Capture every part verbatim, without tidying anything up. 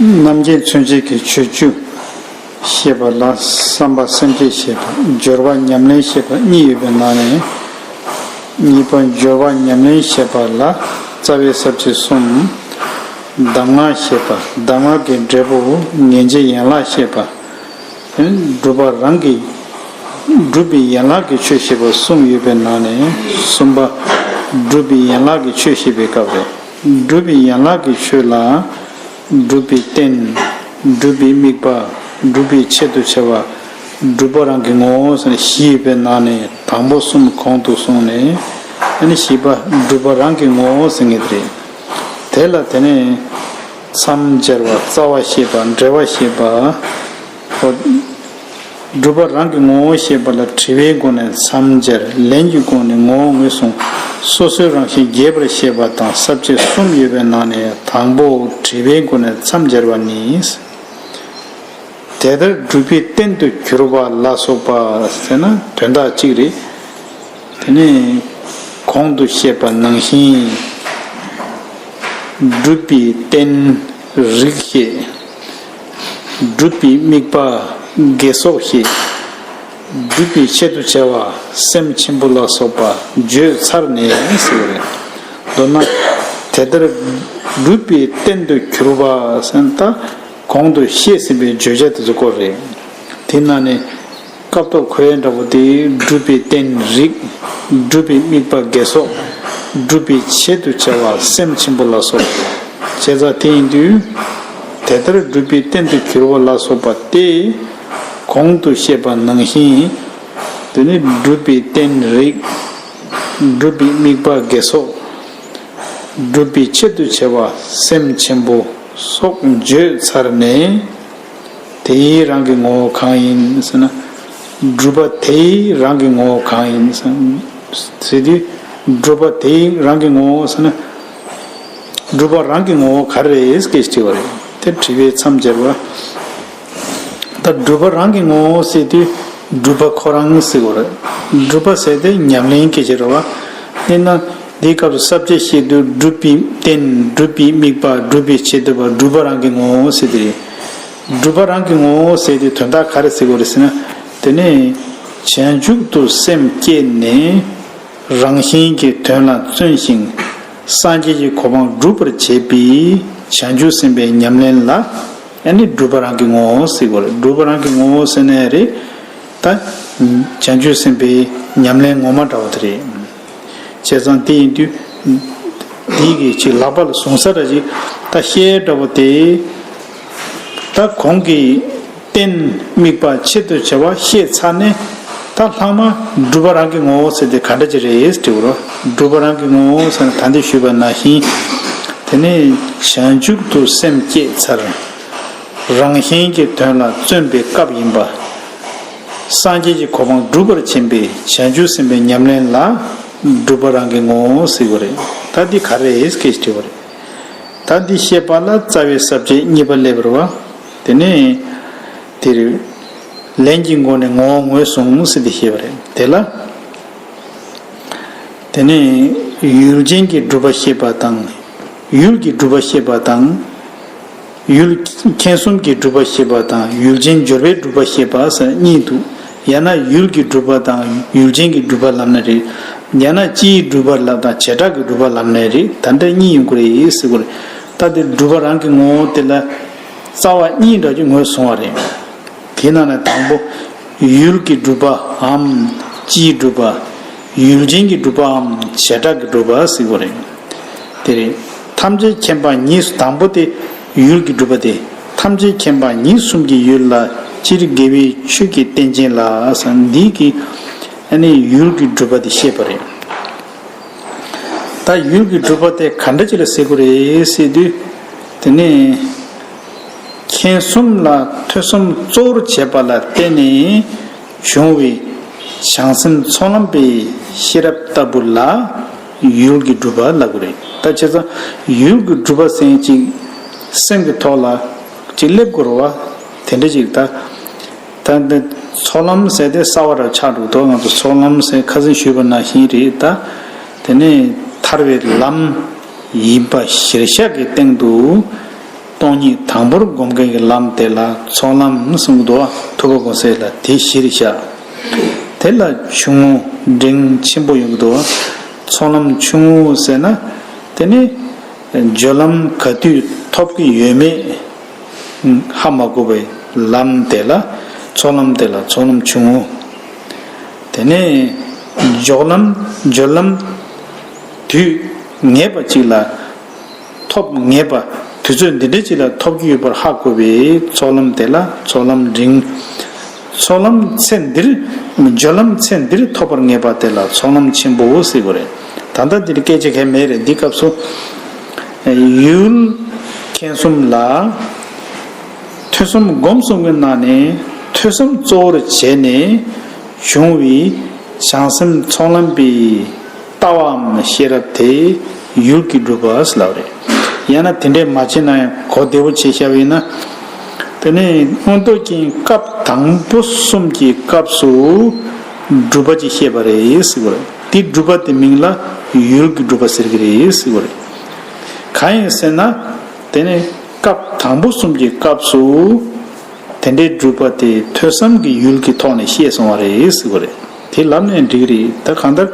རྣམ་མཁྱེན་མཚོན་བྱེད་ཀྱི་ཆོས་བཅུ་བཤད་པ་ལ་བསམ་པ་སེམས་བསྐྱེད་བཤད་པ། སྦྱོར་བ་ཉམས་ལེན་བཤད་པ་གཉིས་ཡོད་པའི་ནང་ནས། གཉིས་པ་སྦྱོར་བ་ཉམས་ལེན་བཤད་པ་ལ་རྩ་བའི་ས་བཅད་གསུམ། གདམས་ངག་བཤད་པ། གདམས་ངག་གི་འབྲས་བུ་ངེས་འབྱེད་ཡན་ལག་བཤད་པ། སྒྲུབ་པ་རང་གི་སྒྲུབ་པའི་ཡན་ལག་གི་ཆོས་བཤད་པ་གསུམ་ཡོད་པའི་ནང་ནས་གསུམ་པ་སྒྲུབ་པའི་ཡན་ལག་གི་ཆོས་བཤད་པའི་སྐབས་རེད། སྒྲུབ་པའི་ཡན་ལག་གི་ཆོས་ལ་སྒྲུབ་པའི་རྟེན། སྒྲུབ་པའི་དམིགས་པ། སྒྲུབ་པའི་ཆེད་དུ་བྱ་བ། སྒྲུབ་པ་རང་གི་ངོ་བོ་ཟེར་ནས་བཞི་ཡོད་པའི་ནང་ནས་དང་པོ་གསུམ་གོང་དུ་སོང་ནས་ཨ་ནི་བཞི་པ་སྒྲུབ་པ་རང་གི་ངོ་བོ་ཟེར་མཁན་དེ་རེད། དེ་ལ་དེ་ནས་མཚམས་སྦྱར་བ། རྩ་བ་བཤད་པ། འབྲེལ་བ་བཤད་པ། སྒྲུབ་པ་རང་གི་ངོ་བོ་བཤད་པ་ལ་དྲི་བའི་སྒོ་ནས་མཚམས་སྦྱར། ལན་གྱི་སྒོ་ནས་ངོ་བོ་ངོས་བཟུང་། སོ་སོའི་རང་བཞིན་རྒྱས་པར་བཤད་པ་དང་ས་བཅད་གསུམ་ཡོད་པའི་ནང་ནས་དང་པོ་དྲི་བའི་སྒོ་ནས་མཚམས་སྦྱར་བ་ནི། དེ་ལྟར་སྒྲུབ་པའི་རྟེན་དུ་གྱུར་པ་ལ་སོགས་པ་ཟེར་ན་དོན་དག་གཅིག་རེད། དེ་ནས་གོང་དུ་བཤད་པ་ནང་བཞིན་སྒྲུབ་པའི་རྟེན་རིགས་བཤད། སྒྲུབ་པའི་དམིགས་པ་དགེ་སོགས་བཤད། སྒྲུབ་པའི་ཆེད་དུ་བྱ་བ་སེམས་ཆེན་པོ་ལ་སོགས་པ་བརྗོད་ཚར་ནས་ཟེར་བ་རེད། མདོར་ན་དེ་ལྟར་སྒྲུབ་པའི་རྟེན་དུ་གྱུར་པ་ཟེར་ན་ད་གོང་དུ་བཤད་ཟིན་པའི་བརྗོད་བྱ་དེ་ཚོ་སྐོར་རེད། དེ་ནང་ནས་སྐབས་ཐོག་ཁོ་རའི་འདྲ་པོ་དེ་སྒྲུབ་པའི་རྟེན་རིགས། སྒྲུབ་པའི་དམིགས་པ་དགེ་སོགས། སྒྲུབ་པའི་ཆེད་དུ་བྱ་བ་སེམས་ཆེན་པོ་ལ་སོགས། བྱས་ཙང་དེ་ཡིན་དུས་དེ་ལྟར་སྒྲུབ་པའི་རྟེན་དུ་གྱུར་པ་ལ་སོགས་པ་སྟེ། གོང་དུ་བཤད་པ་ནང་བཞིན་དེ་ནི་སྒྲུབ་པའི་རྟེན་རིགས། སྒྲུབ་པའི་དམིགས་པ་དགེ་སོགས། སྒྲུབ་པའི་ཆེད་དུ་བྱ་བ་སེམས་ཆེན་པོ་སོགས་བརྗོད་ཚར་ནས། དེའི་རང་གི་ངོ་བོ་གང་ཡིན་ཟེར་ན། སྒྲུབ་པ་དེའི་རང་གི་ངོ་བོ་གང་ཡིན་ཟེར་དུས། སྒྲུབ་པ་དེའི་རང་གི་ངོ་བོ་ཟེར་ན། སྒྲུབ་པ་རང་གི་ངོ་བོ་ག་རེ་རེད་ཟེར་དྲི་བ་རེད། དེ་དྲི་བའི་མཚམས་སྦྱར་བ། ད་སྒྲུབ་པ་རང་གི་ངོ་བོ་ཟེར་དུས་སྒྲུབ་པ་ཁོ་རང་ཟེར་དགོས་རེད། སྒྲུབ་པ་ཟེར་དེ་ཉམས་ལེན་སྐད་ཆ་རེད་བ། དེས་ན་འདིའི་སྐབས་སུ་ས་བཅད་བཤད་དུས་སྒྲུབ་པའི་རྟེན། སྒྲུབ་པའི་དམིགས་པ། སྒྲུབ་པའི་ཆེད་དུ་བ། སྒྲུབ་པ་རང་གི་ངོ་བོ་ཟེར་དེ་རེད། སྒྲུབ་པ་རང་གི་ངོ་བོ་ཟེར་དེ་དོན་དག་ག་རེ་ཟེར་དགོས་རེད་ཟེར་ན། དེ་ནི་བྱང་ཆུབ་ཏུ་སེམས་བསྐྱེད་ནས་རང་བཞིན་གྱི་དོན་ལ་བརྩོན་ཞིང་སངས་རྒྱས་ཀྱི་གོ་འཕང་སྒྲུབ་པར་བྱེད་པའི་བྱང་ཆུབ་སེམས་དཔའི་ཉམས་ལེན་ལ། ཨ་ནི་སྒྲུབ་པ་རང་གི་ངོ་བོ་ཟེར་དགོས་རེད། སྒྲུབ་པ་རང་གི་ངོ་བོ་ཟེར་ནའི་རེད། ད་བྱང་ཆུབ་སེམས་དཔའི་ཉམས་ལེན་ངོ་མ་འདྲ་བོ་དེ་རེད། བྱས་ཙང་དེ་ཡིན་དུས་འདི་གི་ཅིག་ལག་པ་ལ་ཟུངས་ས་འདྲ་ཅིག་ད་བཤད་འདྲ་བོ་དེ། ད་གོང་གི་རྟེན་དམིགས་པ་ཆེད་དུ་བྱ་བ་བཤད་ཚར་ནས། ད་ལྷག་མ་སྒྲུབ་པ་རང་གི་ངོ་བོ་ཟེར་དེ་ག་འདྲ་ཅིག་རེད་དྲི་བ་རེད། སྒྲུབ་པ་རང་གི་ངོ་བོ་ཟེར་ན་ད་འདི་ཞུས་པ་ནང་བཞིན། དེ་ནས་བྱང་ཆུབ་ཏུ་སེམས་བསྐྱེད་ཚར། རང་བཞིན་གྱི་དོན་ལ་བརྩོན་པའི་སྐབས་ཡིན་པ། སངས་རྒྱས་ཀྱི་གོ་འཕང་སྒྲུབ་པར་བྱེད་པའི་བྱང་ཆུབ་སེམས་དཔའི་ཉམས་ལེན་ལ་སྒྲུབ་པ་རང་གི་ངོ་བོ་ཟེར་དགོས་རེད། ད་འདི་ག་རེ་རེད་ཟེར་དྲི་བ་རེད། ད་འདི་བཤད་པ་ལ་རྩ་བའི་ས་བཅད་གཉིས་པ་སླེབས་པ་རེད་བ། དེ་ནས་དེ་རེད། ལན་གྱི་སྒོ་ནས་ངོ་བོ་ངོས་བཟུང་ཟེར་ཏེ་བཤད་པ་རེད། དེ་ལ། དེ་ནས་ཡུལ་ཅན་གྱི་སྒྲུབ་པ་བཤད་པ་དང་། ཡུལ་གྱི་སྒྲུབ་པ་བཤད་པ་དང་། ཡུལ་མཁྱེན་གསུམ་གྱི་སྒྲུབ་པ་བཤད་པ་དང་ཡུལ་ཅན་སྦྱོར་བའི་སྒྲུབ་པ་བཤད་པ་ཟེར་གཉིས་འདུག་ཡང་ན་ཡུལ་གྱི་སྒྲུབ་པ་དང་ཡུལ་ཅན་གྱི་སྒྲུབ་པ་ལབ་ན་རེད། ཡང་ན་སྤྱིའི་སྒྲུབ་པ་ལབ་དང་བྱེ་བྲག་གི་སྒྲུབ་པ་ལབ་ན་རེད། ད་ལྟ་གཉིས་ཡོང་གི་རེད་ཟེར་གོ་རེད། ད་དེ་སྒྲུབ་པ་རང་གི་ངོ་བོ་དེ་ལ་རྩ་བ་གཉིས་འདྲ་ཅིག་ངོས་བཟུང་བ་རེད། དེ་ནང་ནས་དང་པོ། ཡུལ་གྱི་སྒྲུབ་པའམ་སྤྱིའི་སྒྲུབ་པ། ཡུལ་ཅན་གྱི་སྒྲུབ་པའམ་བྱེ་བྲག་གི་སྒྲུབ་པ་ཟེར་དགོས་རེད། དེ་རེད། ཐམས་ཅད་མཁྱེན་པ་ཉིད་དང་པོ་དེ་ཡུལ་གྱི་སྒྲུབ་པ་དེ། ཐམས་ཅད་མཁྱེན་པ་ཉིད་གསུམ་གྱི་ཡུལ་ལ་སྤྱིར་དགེ་བའི་ཆོས་ཀྱི་རྟེན་ཅན་ལ་ཟེར་འདི་གི་ཨ་ནི་ཡུལ་གྱི་སྒྲུབ་པ་དེ་བཤད་པ་རེད། ད་ཡུལ་གྱི་སྒྲུབ་པ་དེ་ག་འདྲ་ཅིག་ལ་ཟེར་དགོས་རེད་ཟེར་དུས། དེ་ནས་མཁྱེན་གསུམ་ལ་ཐོས་བསམ་གཙོ་བོར་བྱས་པ་ལ་བརྟེན་ནས་བྱུང་བའི་བྱང་སེམས་ཚོགས་ལམ་པའི་ཤེས་རབ་ལྟ་བུ་ལ་ཡུལ་གྱི་སྒྲུབ་པ་ལབ་དགོས་རེད། ད་བྱས་ཙང་ཡུལ་གྱི་སྒྲུབ་པ་ཟེར་ཅིག་སེམས་ཀྱི་ཐོག་ལ་ཅིག་སླེབས་དགོས་རེད་བ། དེ་འདྲ་ཅིག་ད། ད་འདི་ཚོགས་ལམ་ཟེར་དེ་གསར་བ་ར་ཆགས་འདུག་དོ། ང་ཚོ་ཚོགས་ལམ་ཟེར་ཁ་སང་ཞུས་པ་ནང་བཞིན་རེད་ད། དེ་ནས་ཐར་བའི་ལམ་ཡིན་པ་གཞིར་བཞག་གི་སྟེང་དུ་ སྟོང་ཉིད་དང་པོར་སྒོམ་མཁན་གྱི་ལམ་དེ་ལ་ཚོགས་ལམ་གསུང་གི་འདུག་བ། ཐུབ་པ་དགོངས་གསལ་ལ་དེ་གཞིར་བཞག་དེ་ལ་ཆུང་ངུ་འབྲིང་ཆེན་པོ་ཡོང་གི་འདུག་བ། ཚོགས་ལམ་ཆུང་ངུ་ཟེར་ན། དེ་ནི་སྦྱོར་ལམ་ག་དུས་ཐོབ་ཀྱི་ཡོད་མེད་ཧ་མ་གོ་བའི་ལམ་དེ་ལ། ཚོགས་ལམ་དེ་ལ་ཚོགས་ལམ་ཆུང་ངུ། དེ་ནས་སྦྱོར་ལམ། སྦྱོར་ལམ་དུས་ངེས་པ་ཅིག་ལ་ཐོབ་ངེས་པ། དུས་ཚོད་འདི་འདྲ་ཅིག་ལ་ཐོབ་ཀྱི་ཡོད་པར་ཧ་གོ་བའི་ཚོགས་ལམ་དེ་ལ་ཚོགས་ལམ་འབྲིང་། ཚོགས་ལམ་ཚེ་འདིར། སྦྱོར་ལམ་ཚེ་འདིར་ཐོབ་པར་ངེས་པ་དེ་ལ་ཚོགས་ལམ་ཆེན་པོ་ཟེར་དགོས་རེད། ད་ལྟ་འདིར་སྐད་ཆ་གང་ཡང་མེད་རེད། འདི་སྐབས་སུ་ཡུལ་མཁྱེན་གསུམ་ལ། ཐོས་བསམ་སྒོམ་གསུམ་གྱི་ནང་ནས་ཐོས་བསམ་གཙོ་བོར་བྱས་ནས་བྱུང་བའི་བྱང་སེམས་ཚོགས་ལམ་པའི་ལྟ་བའམ་ཤེས་རབ་དེ་ཡུལ་གྱི་སྒྲུབ་པ་ཟེར་ལབ་རེད། ཡང་ན་དེ་འདྲས་མ་བྱས་ན་ཡང་གོ་བདེ་བོ་བྱས་བཞག་པ་ཡིན་ན། དེ་ནས་མངོན་རྟོགས་རྒྱན་སྐབས་དང་པོ་གསུམ་གྱི་སྐབས་སུ་སྒྲུབ་པ་ཅིག་བཤད་པ་རེད་ཟེར་བ་རེད། དེ་སྒྲུབ་པ་དེ་མིང་ལ་ཡུལ་གྱི་སྒྲུབ་པ་ཟེར་གྱི་རེད་ཟེར་བ་རེད། གང་ཡིན་ཟེར་ན། དེ་ནས་སྐབས་དང་པོ་གསུམ་གྱི་སྐབས་སུ། དེ་འདྲའི་སྒྲུབ་པ་དེ་ཐོས་བསམ་གྱི་ཡུལ་གྱི་ཐོག་ནས་བཤད་སོང་བ་རེད་ཟེར་བ་རེད། དེ་ལབ་ནས་འགྲིག་རེད། ད་གང་ལྟར་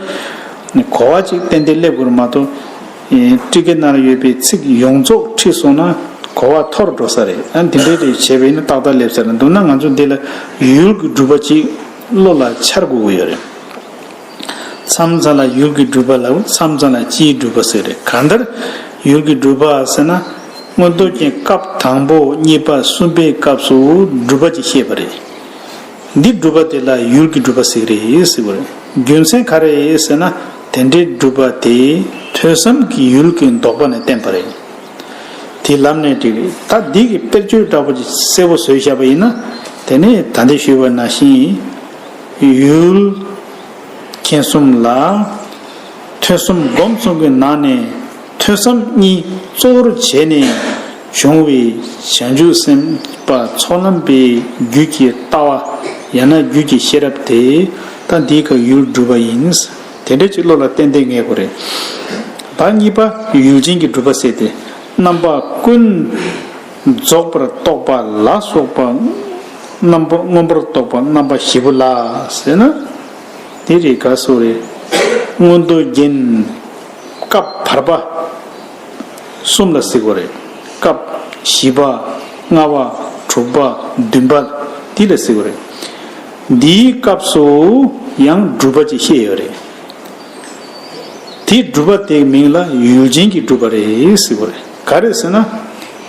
གོ་བ་གཅིག་ཏན་ཏན་སླེབས་དགོས་རེད་མ་གཏོགས། ཨེ། སྤྲི་ཀའི་ནང་ལ་ཡོད་པའི་ཚིག་ཡོངས་རྫོགས་ཁྲིད་སོང་ན་གོ་བ་འཐོར་འགྲོ་ས་རེད། ཨ། འདི་འདྲའི་རེད་བྱས་པ་ཡིན་ན་ཏག་ཏག་སླེབས་ས་རེད། མདོར་ན་ང་ཚོ་འདི་ལ་ཡུལ་གྱི་སྒྲུབ་པ་གཅིག་བློ་ལ་འཆར་དགོས་ཀྱི་ཡོད་རེད། མཚམས་མཚམས་ལ་ཡུལ་གྱི་སྒྲུབ་པ་ལ། མཚམས་མཚམས་ལ་སྤྱིའི་སྒྲུབ་པ་ཟེར་རེད། གང་ལྟར་ཡུལ་གྱི་སྒྲུབ་པ་ཟེར་ན། མངོན་རྟོགས་རྒྱན་སྐབས་དང་པོ་གཉིས་པ་གསུམ་པའི་སྐབས་སུ་སྒྲུབ་པ་ཅིག་བཤད་པ་རེད། འདི་སྒྲུབ་པ་དེ་ལ་ཡུལ་གྱི་སྒྲུབ་པ་ཟེར་གྱི་རེད་ཟེར་བ་རེད། རྒྱུ་མཚན་ག་རེ་ཟེར་ན། དེ་འདྲའི་སྒྲུབ་པ་དེ་ཐོས་བསམ་གྱི་ཡུལ་གྱི་ལྡོག་པ་ནས་བསྟན་པ་རེད། དེ་ལབ་ནས་འགྲིག་རེད། ད་འདི་གི་དཔེར་བརྗོད་འདྲ་པོ་ཅིག་གསལ་པོ་བཟོས་བཞག་པ་ཡིན་ན། དེ་ནས་ད་ལྟ་ཞུས་པ་ནང་བཞིན། ཡུལ་མཁྱེན་གསུམ་ལ་ཐོས་བསམ་སྒོམ་གསུམ་གྱི་ནང་ནས་ཐོས་བསམ་གཉིས་གཙོ་བོར་བྱས་ནས་བྱུང་བའི་བྱང་ཆུབ་སེམས་དཔའ་ཚོགས་ལམ་པའི་རྒྱུད་ཀྱི་ལྟ་བ་ཡང་ན་རྒྱུད་ཀྱི་ཤེས་རབ་དེ་ད་འདིའི་ཁ་ཡུལ་སྒྲུབ་པ་ཡིན། དེ་འདྲ་ཅིག་བློ་ལ་གཏན་གཏན་ངེས་དགོས་རེད། ད་གཉིས་པ་ཡུལ་ཅན་གྱི་སྒྲུབ་པ་ཟེར་ཏེ། རྣམ་པ་ཀུན་རྫོགས་པར་རྟོགས་པ་ལ་སོགས་པ། རྣམ་པ་མངོན་པར་རྟོགས་པ་རྣམ་པ་བཞི་པོ་ལ་ཟེར་ན། དེ་རེད། ག་སོ་རེད། མངོན་རྟོགས་རྒྱན་སྐབས་བར་པ་གསུམ་ལ་ཟེར་དགོས་རེད། སྐབས་བཞི་པ། ལྔ་པ། དྲུག་པ། བདུན་པ། དེ་ལ་ཟེར་དགོས་རེད། འདིའི་སྐབས་སུ་ཡང་སྒྲུབ་པ་ཅིག་བཤད་ཡོད་རེད། དེ་སྒྲུབ་པ་དེའི་མིང་ལ་ཡུལ་ཅན་གྱི་སྒྲུབ་པ་རེད་ཟེར་བ་རེད། ག་རེ་ཟེར་ན།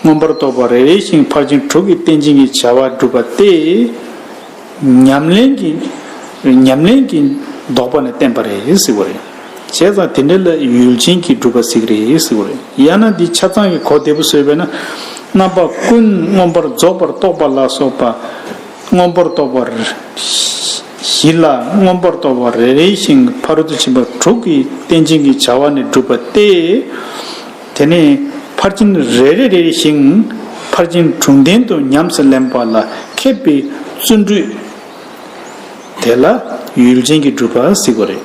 མངོན་པར་རྟོགས་པ་རེ་རེ་བཞིན་ཕར་ཕྱིན་དྲུག་གི་རྟེན་ཅན་གྱི་བྱ་བ་སྒྲུབ་པ་སྟེ། ཉམས་ལེན་གྱི། ཉམས་ལེན་གྱི་ལྡོག་པ་ནས་བསྟན་པ་རེད་ཟེར་བ་རེད། བྱས་ཙང་དེ་འདྲ་ལ་ཡུལ་ཅན་གྱི་སྒྲུབ་པ་ཟེར་གྱི་རེད་ཟེར་བ་རེད། ཡང་ན་འདི་ཆ་ཚང་གི་གོ་བདེ་པོ་བཟོས་པས་ན། རྣམ་པ་ཀུན་མངོན་པར་རྫོགས་པར་རྟོགས་པ་ལ་སོགས་པ། མངོན་པར་རྟོགས་པ་བཞི་ལ་མངོན་པར་རྟོགས་པ་རེ་རེ་བཞིན་ཕ་རོལ་ཏུ་ཕྱིན་པ་དྲུག་གི་རྟེན་ཅན་གྱི་བྱ་བ་ནི་སྒྲུབ་པ་སྟེ། དེ་ནས་ཕར་ཕྱིན་རེ་རེ་རེ་རེ་བཞིན་ཕར་ཕྱིན་དྲུག་ལྡན་དུ་ཉམས་སུ་ལེན་པ་ལ་མཁས་པའི་བརྩོན་འགྲུས་དེ་ལ་ཡུལ་ཅན་གྱི་སྒྲུབ་པ་ཟེར་དགོས་རེད།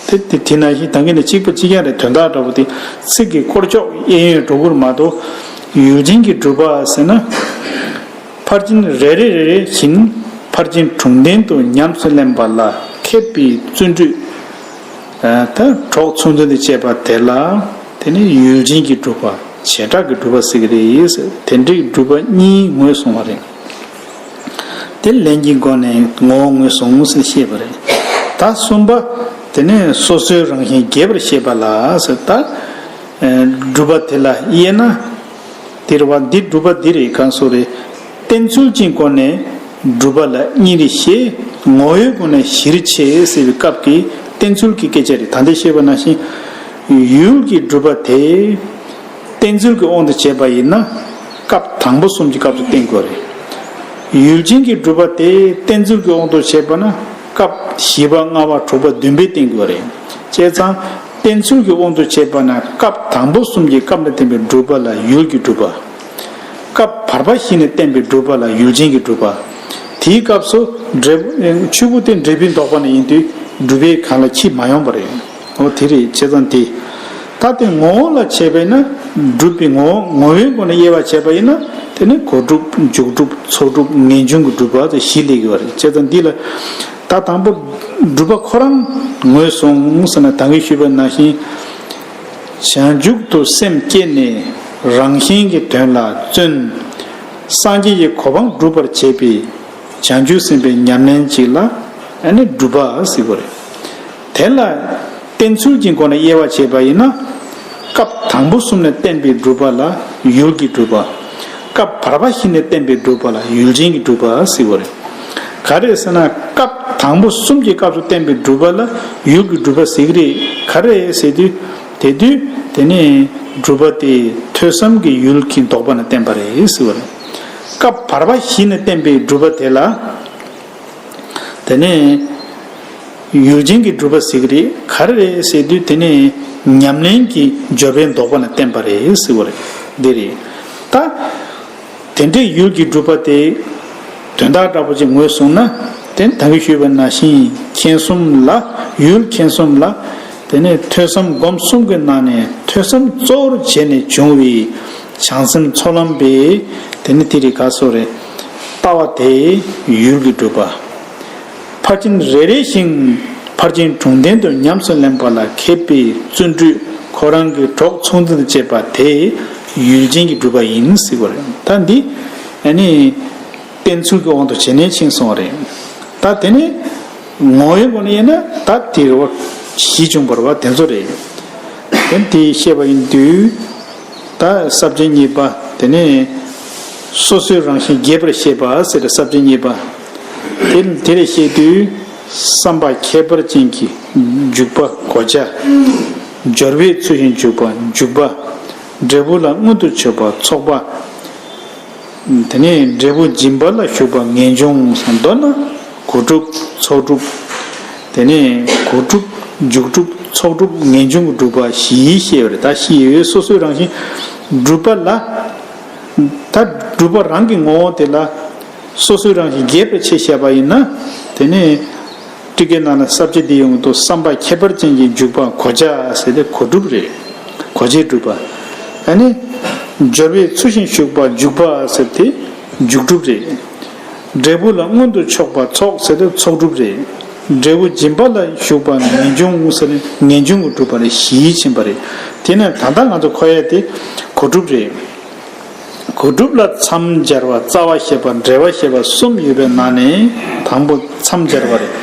དེ་དེ་དེ་ནང་བཞིན་ད་གིན་ནས་གཅིག་པ་གཅིག་རྐྱང་རེད། དོན་དག་འདྲ་པོ་དེ་ཚིག་གི་བསྐོར་ཕྱོགས་གཡས་གཡོན་འགྲོ་གི་རེད་མ་གཏོགས། ཡུལ་ཅན་གྱི་སྒྲུབ་པ་ཟེར་ན། ཕར་ཕྱིན་རེ་རེ་རེ་རེ་བཞིན་ཕར་ཕྱིན་དྲུག་ལྡན་དུ་ཉམས་སུ་ལེན་པ་ལ་མཁས་པའི་བརྩོན་འགྲུས། ད་གྲོགས་ཚུལ་འདི་བཅས་པ་དེ་ལ་དེ་ནི་ཡུལ་ཅན་གྱི་སྒྲུབ་པ། བྱེ་བྲག་གི་སྒྲུབ་པ་ཟེར་གྱི་རེད། དེ་འདྲའི་སྒྲུབ་པ་གཉིས་ངོས་བཟུང་བ་རེད། དེ་ལན་གྱི་སྒོ་ནས་ངོ་བོ་ངོས་བཟུང་ཟེར་བཤད་པ་རེད། ད་གསུམ་པ། དེ་ནས་སོ་སོའི་རང་བཞིན་རྒྱས་པར་བཤད་པ་ལ་ཟེར། ད་སྒྲུབ་པ་དེ་ལ་དབྱེ་ན། དེ་རེད་བ། འདི་སྒྲུབ་པ་འདི་རེད། གང་སོ་རེད། བསྟེན་ཚུལ་གྱི་སྒོ་ནས་སྒྲུབ་པ་ལ་གཉིས་རེད་ཞེས་ངོ་བོའི་སྒོ་ནས་བཞིར་ཕྱེ་ཟེར་བའི་སྐབས་ཀྱི་བསྟེན་ཚུལ་གྱི་སྐད་ཆ་རེད། ད་ལྟ་བཤད་པ་ནང་བཞིན་ཡུལ་གྱི་སྒྲུབ་པ་དེ་བསྟེན་ཚུལ་གྱི་དབང་དུ་བྱས་པ་ཡིན་ན། སྐབས་དང་པོ་གསུམ་གྱི་སྐབས་སུ་བསྟེན་དགོས་རེད། ཡུལ་ཅན་གྱི་སྒྲུབ་པ་དེ་བསྟེན་ཚུལ་གྱི་དབང་དུ་བྱས་པ་ན་སྐབས་བཞི་པ་ལྔ་པ་དྲུག་པ་བདུན་པས་བསྟེན་དགོས་རེད། བྱས་ཙང་བསྟེན་ཚུལ་གྱི་དབང་དུ་བྱས་པ་ན་སྐབས་དང་པོ་གསུམ་གྱི་སྐབས་ལ་བསྟན་པའི་སྒྲུབ་པ་ལ་ཡུལ་གྱི་སྒྲུབ་པ། སྐབས་བར་པ་བཞི་ནས་བསྟན་པའི་སྒྲུབ་པ་ལ་ཡུལ་ཅན་གྱི་སྒྲུབ་པ། དེའི་སྐབས་སུ་འབྲས་བུ་ཆོས་སྐུ་དེ་འབྲས་བུའི་ལྡོག་པ་ནས་ཡིན་དུས་སྒྲུབ་པའི་སྒང་ལ་ཁྱད་མ་ཡོང་བ་རེད། འོ་དེ་རེད། བྱས་ཙང་དེ། ད་དེ་ངོ་བོ་ལ་བྱས་པས་ན། སྒྲུབ་པའི་ངོ་བོ། ངོ་བོའི་སྒོ་ནས་དབྱེ་བ་བྱས་པ་ཡིན་ན། དེ་ནི་གོ་སྒྲུབ། འཇུག་སྒྲུབ། ཚོགས་སྒྲུབ། ངེས་འབྱུང་གི་སྒྲུབ་པ་དེ་བཞི་སླེབས་ཀྱི་ཡོད་རེད། བྱས་ཙང་འདི་ལ་ད་དང་པོ་སྒྲུབ་པ་ཁོ་རང་ངོས་བཟུང་ཟེར་ན། ད་གིན་ཞུས་པ་ནང་བཞིན། བྱང་ཆུབ་ཏུ་སེམས་བསྐྱེད་ནས་རང་གཞན་གྱི་དོན་ལ་བརྩོན། སངས་རྒྱས་ཀྱི་གོ་འཕང་སྒྲུབ་པར་བྱེད་པའི་བྱང་ཆུབ་སེམས་དཔའི་ཉམས་ལེན་ཅིག་ལ་ཨ་ནི་སྒྲུབ་པ་ཟེར་གྱི་ཡོད་རེད། དེ་ལ་བསྟེན་ཚུལ་གྱི་སྒོ་ནས་དབྱེ་བ་བྱས་པ་ཡིན་ན། སྐབས་དང་པོ་གསུམ་ནས་བསྟེན་པའི་སྒྲུབ་པ་ལ་ཡུལ་གྱི་སྒྲུབ་པ། སྐབས་བར་པ་བཞི་ནས་བསྟེན་པའི་སྒྲུབ་པ་ལ་ཡུལ་ཅན་གྱི་སྒྲུབ་པ་ཟེར་བ་རེད། ག་རེ་ཟེར་ན། སྐབས་དང་པོ་གསུམ་གྱི་སྐབས་སུ་བསྟེན་པའི་སྒྲུབ་པ་ལ་ཡུལ་གྱི་སྒྲུབ་པ་ཟེར་གྱི་རེད། ག་རེ་ཟེར་དུས། དེ་དུས་དེ་ནས་སྒྲུབ་པ་དེ་ཐོས་བསམ་གྱི་ཡུལ་གྱི་ལྡོག་པ་ནས་བསྟེན་པ་རེད་ཟེར་བ་རེད། སྐབས་བར་པ་བཞི་ནས་བསྟེན་པའི་སྒྲུབ་པ་དེ་ལ། དེ་ནས་ཡུལ་ཅན་གྱི་སྒྲུབ་པ་ཟེར་གྱི་རེད། ག་རེ་རེད་ཟེར་དུས། དེ་ནས་ཉམས་ལེན་གྱི་སྦྱོར་བའི་ལྡོག་པ་ནས་བསྟེན་པ་རེད་ཟེར་བ་རེད། འདི་རེད། ད་དེ་འདྲའི་ཡུལ་གྱི་སྒྲུབ་པ་དེ་དོན་དག་འདྲ་པོ་ཅིག་ངོས་བཟུང་ན། དེ་ད་གིན་ཞུས་པ་ནང་བཞིན། མཁྱེན་གསུམ་ལ། ཡུལ་མཁྱེན་གསུམ་ལ། དེ་ནས་ཐོས་བསམ་སྒོམ་གསུམ་གྱི་ནང་ནས་ཐོས་བསམ་གཙོ་བོར་བྱས་ནས་བྱུང་བའི་བྱང་སེམས་ཚོགས་ལམ་པའི། དེ་ནི་དེ་རིགས་ག་སོགས་རེད། ལྟ་བ་དེ་ཡུལ་གྱི་སྒྲུབ་པ། ཕར་ཕྱིན་རེ་རེ་བཞིན་ཕར་ཕྱིན་དྲུག་ལྡན་དུ་ཉམས་སུ་ལེན་པ་ལ་མཁས་པའི་བརྩོན་འགྲུས། ཁོ་རང་གི་གྲོགས་ཚོགས་འཛིན་དང་བཅས་པ་དེ་ཡུལ་ཅན་གྱི་སྒྲུབ་པ་ཡིན་ཟེར་བ་རེད། ད་འདི་ཨ་ནི་བསྟེན་ཚུལ་གྱི་དབང་དུ་བྱས་ནས་ཕྱིན་སོང་བ་རེད། ད་དེ་ནི་ངོ་བོའི་སྒོ་ནས་ཡིན་ན། ད་དེ་རེ་བ་བཞི་བྱུང་བ་རེད་པ། དེ་ཚོ་རེད། དེ་དེ་བཤད་པ་ཡིན་དུས། ད་ས་བཅད་གཉིས་པ། དེ་ནས་སོ་སོའི་རང་བཞིན་རྒྱས་པར་བཤད་པ་ཟེར་ཏེ། ས་བཅད་གཉིས་པ་དེ་དེ་ལས་བཤད་དུས། བསམ་པ་ཁྱད་པར་ཅན་གྱི་འཇུག་པ་གོ་ཆ། སྦྱོར་བས་ཚུལ་བཞིན་འཇུག་པ་འཇུག་པ། འབྲས་བུ་ལ་མངོན་དུ་ཕྱོགས་པ་ཚོགས་པ། དེ་ནས་འབྲས་བུ་འབྱིན་པ་ལ་ཞུགས་པ་ངེས་འབྱུང་། མདོར་ན་གོ་སྒྲུབ། ཚོགས་སྒྲུབ། དེ་ནས་གོ་སྒྲུབ། འཇུག་སྒྲུབ། ཚོགས་སྒྲུབ། ངེས་འབྱུང་གི་སྒྲུབ་པ་བཞི་བཤད་པ་རེད། ད་བཞི་ཡོད། སོ་སོའི་རང་བཞིན་སྒྲུབ་པ་ལ། ད་སྒྲུབ་པ་རང་གི་ངོ་བོ་དེ་ལ། སོ་སོའི་རང་བཞིན་རྒྱས་པར་ཕྱེ་བཤད་པ་ཡིན་ན། དེ་ནས་ཊཱི་ཀའི་ནང་ལ་ས་བཅད་འདི་ཡོང་གི་འདུག་བསམ་པ་ཁྱད་པར་ཅན་གྱི་འཇུག་པ་གོ་ཆ་ཟེར་ཏེ། གོ་སྒྲུབ་རེད། གོ་ཆའི་སྒྲུབ་པ། ཨ་ནི་སྦྱོར་བས་ཚུལ་བཞིན་ཞུགས་པ་འཇུག་པ་ཟེར་ཏེ་འཇུག་སྒྲུབ་རེད། འབྲས་བུ་ལ་མངོན་དུ་ཕྱོགས་པ་ཚོགས་ཟེར་ཏེ་ཚོགས་སྒྲུབ་རེད། འབྲས་བུ་འབྱིན་པ་ལ་ཞུགས་པ་ངེས་འབྱུང་ཟེར་ནས་ངེས་འབྱུང་གི་སྒྲུབ་པ་ལ་བཞི་ཕྱིན་པ་རེད། དེ་ནས་ད་ལྟ་ང་ཚོ་འཁོར་ཡ་དེ་གོ་སྒྲུབ་རེད། གོ་སྒྲུབ་ལ་མཚམས་སྦྱར་བ། རྩ་བ་བཤད་པ། འབྲེལ་བ་བཤད་པ་གསུམ་ཡོད་པའི་ནང་ནས་དང་པོ་མཚམས་སྦྱར་བ་རེད།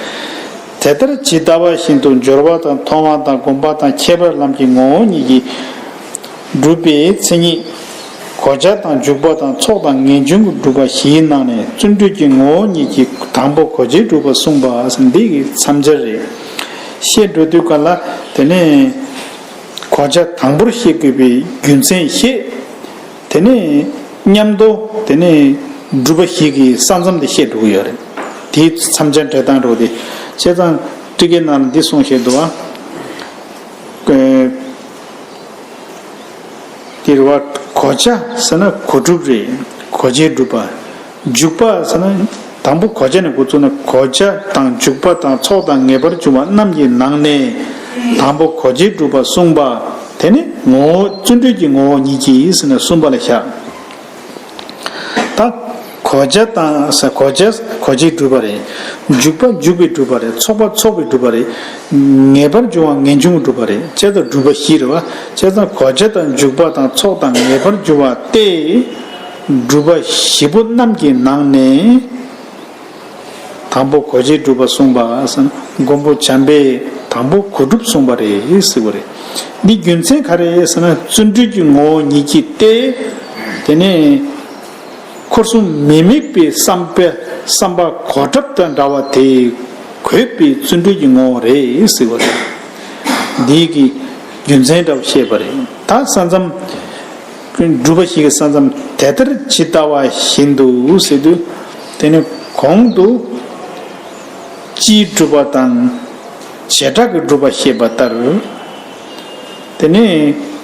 དེ་ལྟར་ཇི་ལྟ་བ་བཞིན་དུ་སྦྱོར་བ་དང་མཐོང་བ་དང་སྒོམ་པ་དང་ཁྱད་པར་ལམ་གྱི་ངོ་བོ་ཉིད་ཀྱིས་སྒྲུབ་པའི་མཚན་ཉིད། གོ་ཆ་དང་འཇུག་པ་དང་ཚོགས་དང་ངེས་འབྱུང་གི་སྒྲུབ་པ་བཞིའི་ནང་ནས་བརྩོན་འགྲུས་ཀྱི་ངོ་བོ་ཉིད་ཀྱིས་དང་པོ་གོ་ཆའི་སྒྲུབ་པ་གསུངས་པ་ཟེར། འདི་གི་མཚམས་སྦྱར་རེད། བཤད་འགྲོ་དུས་ག་ལ་དེ་ནས་གོ་ཆ་དང་པོར་བཤད་དགོས་པའི་རྒྱུ་མཚན་བཤད། དེ་ནས་མཉམ་དུ་དེ་ནས་སྒྲུབ་པ་བཞི་གི་ས་མཚམས་དེ་བཤད་འགྲོ་གི་ཡོད་རེད། དེའི་མཚམས་སྦྱར་འགྲེལ་སྟངས་འགྲོ་དེ། བྱས་ཙང་ཊཱི་ཀའི་ནང་ལ་འདི་གསུངས་བཞག་འདུག་ཨ། དེ་རེད་པ། གོ་ཆ་ཟེར་ན་གོ་སྒྲུབ་རེད། གོ་ཆའི་སྒྲུབ་པ། འཇུག་པ་ཟེར་ན། དང་པོ་གོ་ཆ་ནས་འགོ་བཙུགས་ན། གོ་ཆ་དང་འཇུག་པ་དང་ཚོགས་དང་ངེས་པར་འབྱུང་བ་རྣམས་ཀྱི་ནང་ནས་དང་པོ་གོ་ཆའི་སྒྲུབ་པ་གསུངས་པ། དེ་ནི་ངོ་བོ་བརྩོན་འགྲུས་ཀྱི་ངོ་བོ་ཉིད་ཀྱིས་ཟེར་ནས་གསུངས་པ་ལ་བཞག་ད་གོ་ཆ་དང་ས། གོ་ཆ་གོ་ཆའི་སྒྲུབ་པ་རེད། འཇུག་པ་འཇུག་པའི་སྒྲུབ་པ་རེད། ཚོགས་པ་ཚོགས་པའི་སྒྲུབ་པ་རེད། ངེས་པར་འབྱུང་བ་ངེས་འབྱུང་གི་སྒྲུབ་པ་རེད། བྱས་ཙང་སྒྲུབ་པ་བཞི་རེད་པ། བྱས་ཙང་གོ་ཆ་དང་འཇུག་པ་དང་ཚོགས་དང་ངེས་པར་འབྱུང་བ་སྟེ། སྒྲུབ་པ་བཞི་པོ་རྣམས་ཀྱི་ནང་ནས། དང་པོ་གོ་ཆའི་སྒྲུབ་པ་གསུངས་པ་ཟེར། མགོན་པོ་བྱམས་པས་དང་པོ་གོ་སྒྲུབ་གསུངས་པ་རེད་ཟེར་བ་རེད། འདི་རྒྱུ་མཚན་ག་རེ་ཟེར་ན། བརྩོན་འགྲུས་ཀྱི་ངོ་བོ་ཉིད་ཀྱིས་ཏེ། དེ་ནས་འཁོར་གསུམ་མི་དམིགས་པའི་བསམ་པ་བསམ་པ་གོ་ཁྲབ་དང་འདྲ་བ་དེ་གོས་པའི་བརྩོན་འགྲུས་ཀྱི་ངོ་བོ་རེད་ཟེར་བ་རེད། འདི་གི་རྒྱུ་མཚན་འདྲ་བ་བཤད་པ་རེད། ད་ས་མཚམས། སྒྲུབ་པ་ཞིག་གི་ས་མཚམས། དེ་ལྟར་ཇི་ལྟ་བ་བཞིན་དུ་ཟེར་དུས། དེ་ནི་གོང་དུ་སྤྱིའི་སྒྲུབ་པ་དང་བྱེ་བྲག་གི་སྒྲུབ་པ་བཤད་པ་ལྟར། དེ་ནི་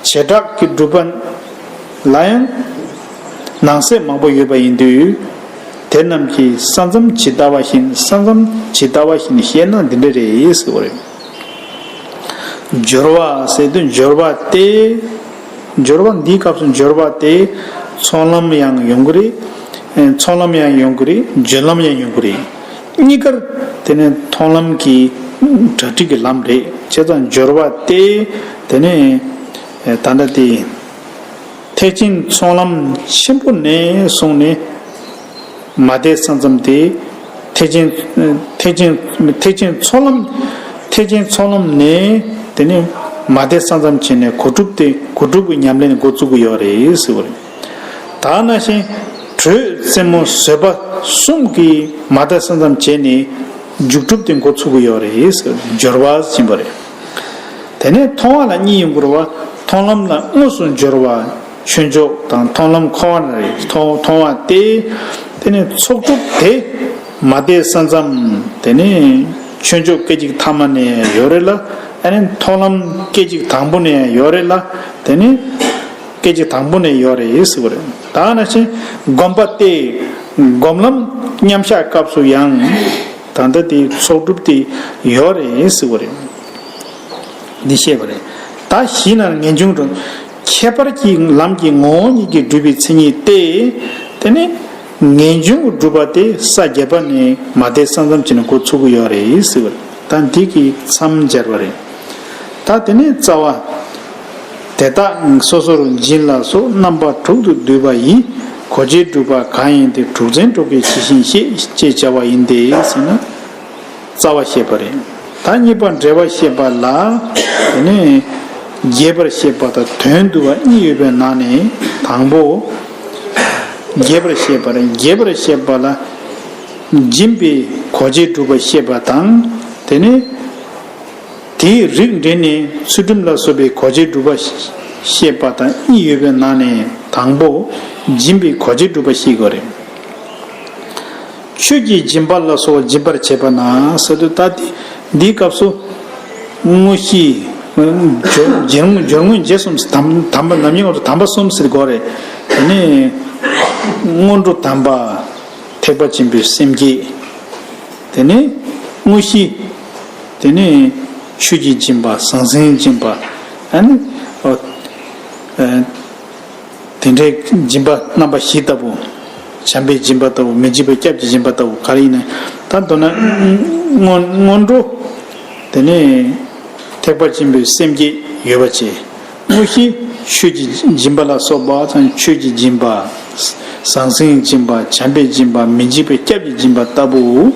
བྱེ་བྲག་གི་སྒྲུབ་པ་ལ་ཡང་ནང་གསེས་མང་པོ་ཡོད་པ་ཡིན་དུས། དེ་རྣམས་ཀྱི་ས་མཚམས་ཇི་ལྟ་བ་བཞིན། ས་མཚམས་ཇི་ལྟ་བ་བཞིན་བཤད་ན་འདི་འདྲ་རེད་ཟེར་བ་རེད། སྦྱོར་བ་ཟེར་དུས་སྦྱོར་བ་སྟེ། སྦྱོར་བ་འདིའི་སྐབས་སུ་སྦྱོར་བ་དེ་ཚོགས་ལམ་ཡང་ཡོང་གི་རེད། ཚོགས་ལམ་ཡང་ཡོང་གི་རེད། སྦྱོར་ལམ་ཡང་ཡོང་གི་རེད། གཉིས་ཀར་དེ་ནས་མཐོང་ལམ་གྱི་གྲ་སྒྲིག་གི་ལམ་རེད། བྱས་ཙང་སྦྱོར་བ་དེ་དེ་ནས་ད་ལྟ་དེ། ཐེག་ཆེན་ཚོགས་ལམ་ཆེན་པོ་ནས་བཟུང་ནས་མ་དེ་ས་མཚམས་དེ། ཐེག་ཆེན་ཐེག་ཆེན་ཐེག་ཆེན་ཚོགས་ལམ། ཐེག་ཆེན་ཚོགས་ལམ་ནས་དེ་ནས་མ་དེ་ས་མཚམས་བྱས་ནས་གོ་སྒྲུབ་དེ་གོ་སྒྲུབ་ཀྱི་ཉམས་ལེན་འགོ་བཙུགས་ཀྱི་ཡོད་རེད་ཟེར་བ་རེད། ད་ནང་བཞིན་དྲོད་རྩེ་མོ་བཟོད་པ་གསུམ་གྱིས་མ་དེ་ས་མཚམས་བྱས་ནས་འཇུག་སྒྲུབ་དེ་འགོ་ཚུགས་ཀྱི་ཡོད་རེད་ཟེར་སྦྱོར་བ་ཟེར་བ་རེད། དེ་ནས་མཐོང་བ་ལ་གཉིས་ཡོང་གི་རེད་བ། མཐོང་ལམ་ལ་དངོས་སུ་སྦྱོར་བ་ཆོས་མཆོག་དང་མཐོང་ལམ་འཁོར་བ་ན་རེ་མཐོང་མཐོང་བ་སྟེ། དེ་ནས་ཚོགས་སྒྲུབ་དེ་མ་དེ་ས་མཚམས་དེ་ནས་ཆོས་མཆོག་སྐད་ཅིག་ཐ་མ་ནས་ཡོད་རེད་ལ། ཨ་ནི་མཐོང་ལམ་སྐད་ཅིག་དང་པོ་ནས་ཡོད་རེད་ལ། དེ་ནས་སྐད་ཅིག་དང་པོ་ནས་ཡོད་རེད་ཟེར་བ་རེད། ད་ནང་བཞིན་སྒོམ་པ་སྟེ། སྒོམ་ལམ་མཉམ་གཞག་སྐབས་སུ་ཡང་། ད་ལྟ་དེ་ཚོགས་སྒྲུབ་དེ་ཡོད་རེད་ཟེར་བ་རེད། འདི་བཤད་པ་རེད། ད་གཞི་ན་ངེས་འབྱུང་དུ། ཁྱད་པར་གྱི་ལམ་གྱི་ངོ་བོ་ཉིད་ཀྱིས་གྲུབ་པའི་མཚན་ཉིད་དེ། དེ་ནི་ངེས་འབྱུང་གི་གྲུབ་པ་དེ་ས་བརྒྱད་པ་ནས་མ་དེ་ས་མཚམས་ཀྱི་ནས་འགོ་ཚུགས་ཀྱི་ཡོད་རེད་ཟེར་བ་རེད། ད་འདི་གི་མཚམས་སྦྱར་བ་རེད། ད་དེ་ནས་རྩ་བ། དེ་དག་སོ་སོར་འབྱིན་ལ་སོགས་རྣམ་པ་དྲུག་ཏུ་བསྡུས་པ་ཡིས་གོ་བྱེད་གྲུབ་པ་གང་ཡིན་ཏེ་དྲུག་ཚན་དྲུག་གི་ཇི་བཞིན་ཤེས་ཅེས་བྱ་བ་ཡིན་ཏེ་ཟེར་ན། རྩ་བ་བཤད་པ་རེད། ད་གཉིས་པ་འབྲེལ་བ་བཤད་པ་ལ། དེ་ནས་རྒྱས་པར་བཤད་པ་དང་དོན་བསྡུ་བ་གཉིས་ཡོད་པའི་ནང་ནས་དང་པོ། རྒྱས་པར་བཤད་པ་རེད། རྒྱས་པར་བཤད་པ་ལ། འབྱིན་པའི་གོ་བྱེད་གྲུབ་པ་བཤད་པ་དང་། དེ་ནས། དེའི་རིགས་འགྲེ་ནས་ཚུལ་ཁྲིམས་ལ་སོགས་པའི་གོ་བྱེད་གྲུབ་པ་བཤད་པ་དང་གཉིས་ཡོད་པའི་ནང་ནས་དང་པོ་སྦྱིན་པའི་གོ་བྱེད་གྲུབ་པ་བཤད་དགོས་རེད། ཆོས་ཀྱི་སྦྱིན་པ་ལ་སོགས་སྦྱིན་པར་བྱེད་པ་ན་ཟེར་དུས་ད་དེ་འདིའི་སྐབས་སུ་དངོས་གཞི་སྦྱོར་སྦྱོར་དངོས་རྗེས་གསུམ་དམ་དམ་པ་ནམ་ཡང་དམ་པ་གསུམ་ཟེར་དགོས་རེད། དེ་ནས་སྔོན་འགྲོ་དམ་པ། ཐེག་པ་ཆེན་པོའི་སེམས་བསྐྱེད། དེ་ནས་དངོས་གཞི། དེ་ནས་ཆོས་ཀྱི་སྦྱིན་པ་ཟང་ཟིང་སྦྱིན་པ། ཨ་ནི། ཨོ། ཨ། དེ་འདྲའི་སྦྱིན་པ་རྣམ་པ་བཞི་ལྟ་བུ། བྱམས་པའི་སྦྱིན་པ་ལྟ་བུ། མི་འཇིགས་པའི་སྐྱབས་ཀྱི་སྦྱིན་པ་ལྟ་བུ་ག་རེ་ཡིན་ན། ད་མདོར་ན། སྔོན་སྔོན་འགྲོ། དེ་ནས་ཐེག་པ་ཆེན་པོའི་སེམས་བསྐྱེད་ཡོད་པ་བྱས། དངོས་གཞི་ཆོས་ཀྱི་སྦྱིན་པ་ལ་སོགས་པ་དང་ཆོས་ཀྱི་སྦྱིན་པ། ཟང་ཟིང་སྦྱིན་པ། བྱམས་པའི་སྦྱིན་པ། མི་འཇིགས་པའི་སྐྱབས་ཀྱི་སྦྱིན་པ་ལྟ་བུ།